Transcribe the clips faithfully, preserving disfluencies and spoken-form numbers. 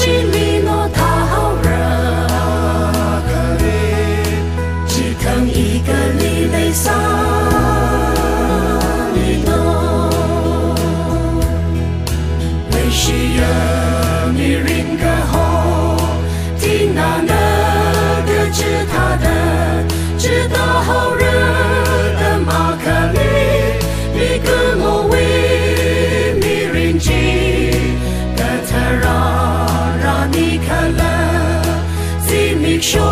Chili no thāhaora khalei, chithang i kali leisāli no. Leishiya mirin kaho, thingnana kachithāda, chithāhaora da makhalei, mikumowui mirin chi, kathara rani khala, zimiksho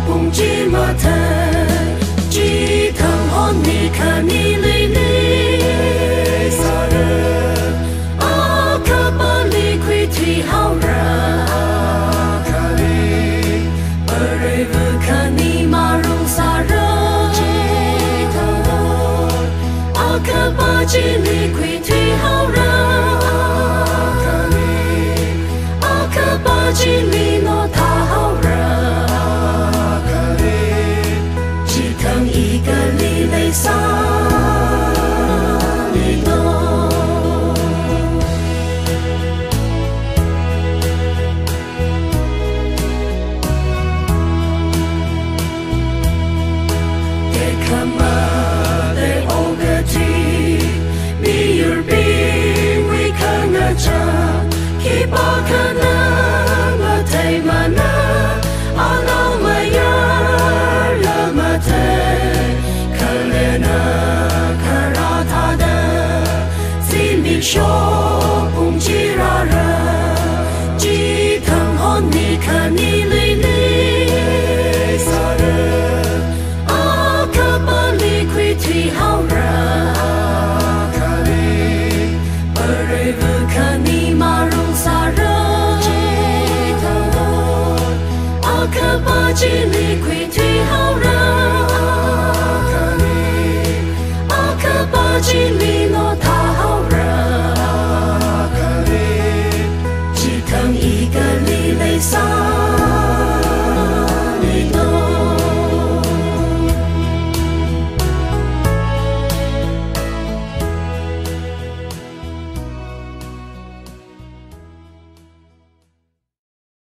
pung chi mathei, chithang hon mi khani lili sāra, akhapali khuithuihaora khalei, pareiva khani marung sāra, chithang hon, akhapa chili khuithuihaora khalei, akhapa chili no thāhaora khalei, chithang i kali leisāli no. Tekhamatei okathui, miyurbingwui khangachā, khipākha